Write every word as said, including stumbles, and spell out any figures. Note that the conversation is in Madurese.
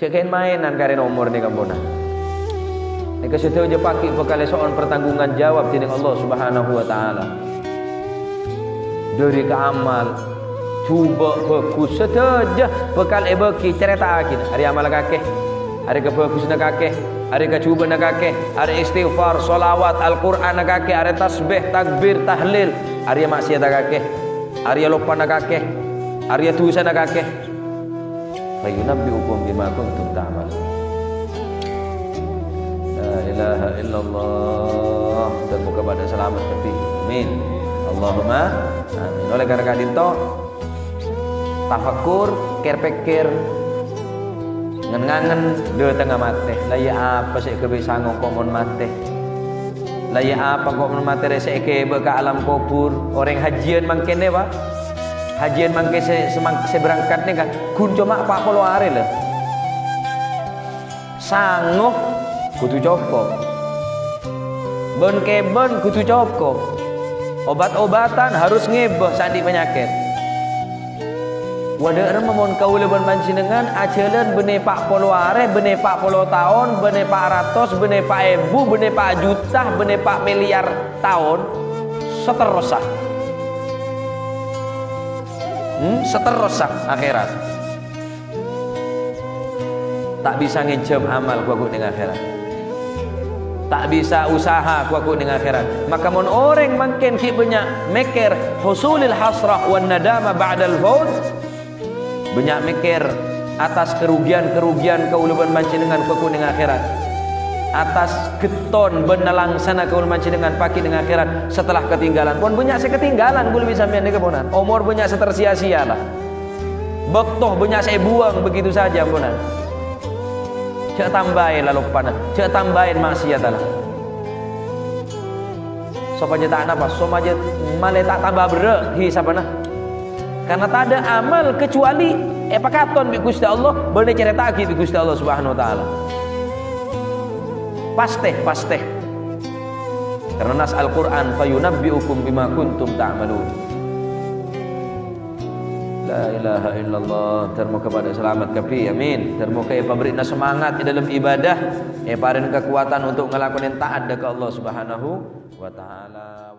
Jhâ' kèn-maènan karèna omor nèka, ampon. Nèka sadhâjâ pagghi' bhâkal èso'on pertanggungan jawab dhinèng Allah Subhanahu wa Ta'ala. Dhâri ka amal, jhubâ' bhâghus, sadhâjâ bhâkal èbâghi, carèta'aghi. Arè amal kakè, arè kabhâghusânna kakè, arè kajhubâ'na kakè, arè istighfar, shalawat, Al-Qur'anna kakè, arè tasbih, takbir, tahlil, arè ma'siyadhâ kakè, arè loppana kakè, arè dhusana kakè. "Fayunabbi'ukum bima kuntum ta'malun." La ilaha illallah. Dan moga padâ salamet kabbhi. Amin. Allahumma amin. Oleh karena ka'dinto, tafakkur, kèr-pèkkèr, ngen-ngangen, dâtengnga matè. La iyâ apa sè èghâbây sango engko' mon matè? La iyâ apa engko' mon matè rè sè èghibâ ka alam kobhur? Orèng hajiyân mangkèn nèka, Pa'. Hajiyân mangkèn sè, sè mang-, sè berangkat nèka, ghun coma pa' polo arè, la. Sango kodhu cokop. Bân-kèbân kodhu cokop. Obat-obatan harus ngèbâ sè andi' panyakèt. Wadâ' remma mon kaulâ bân panjhennengngan ajhâlân bânnè pa' polo arè, bânnè pa' polo taon, bânnè pa' ratos, bânnè pa' èbu, bânnè pa' juta, bânnè pa' milyar taon, saterrossa. Hmm, saterrossa akhèrat. Ta' bisa ngènjhâm amal ghuwâ neng akhèrat. Ta' bisa usaha ghuwâ neng akhèrat. Maka mon orèng mangkèn ghi' bânnya' mèkkèr husulil hasrah wan nadama ba'dal faut, bânnya' mèkkèr atas kerugian-kerugian kaulâ bân panjhennengngan ghuwâ neng akhèrat. Atas ghetton bân nalangsana kaulâ panjhennengngan pagghi' neng akhèrat setelah ketinggalan. Pon bânnya' sè ketinggalan kaulâ bi' sampèyan nèka, ponan. Omor bânnya' sè tersia-sia, la. Bâkto bânnya' sè èbuwâng begitu saja, amponan. Jhâ' tambâi la loppana, jhâ' tambâi ma'siyadda la. Sopajâ ta' napa, sopajâ malè ta' tamba berrâ' hisabbhâ. Karena tadâ' amal kecuali èpakaton bi' Ghustè Allah, bân ècarèta'aghi bi' Ghustè Allah Subhanahu wa Ta'ala. Pastè, pastè. Karena nas Al-Qur'an, "Fayunabbi'ukum bima kuntum ta'malun." La ilaha illallah. Dâr moga padâ salamet kabbhi. Amin. Dâr moga èpabherri'na semangat è dâlem ibadah, èparèng kakowadhân untuk ngalakonè ta'at dâ' ka Allah Subhanahu wa Ta'ala.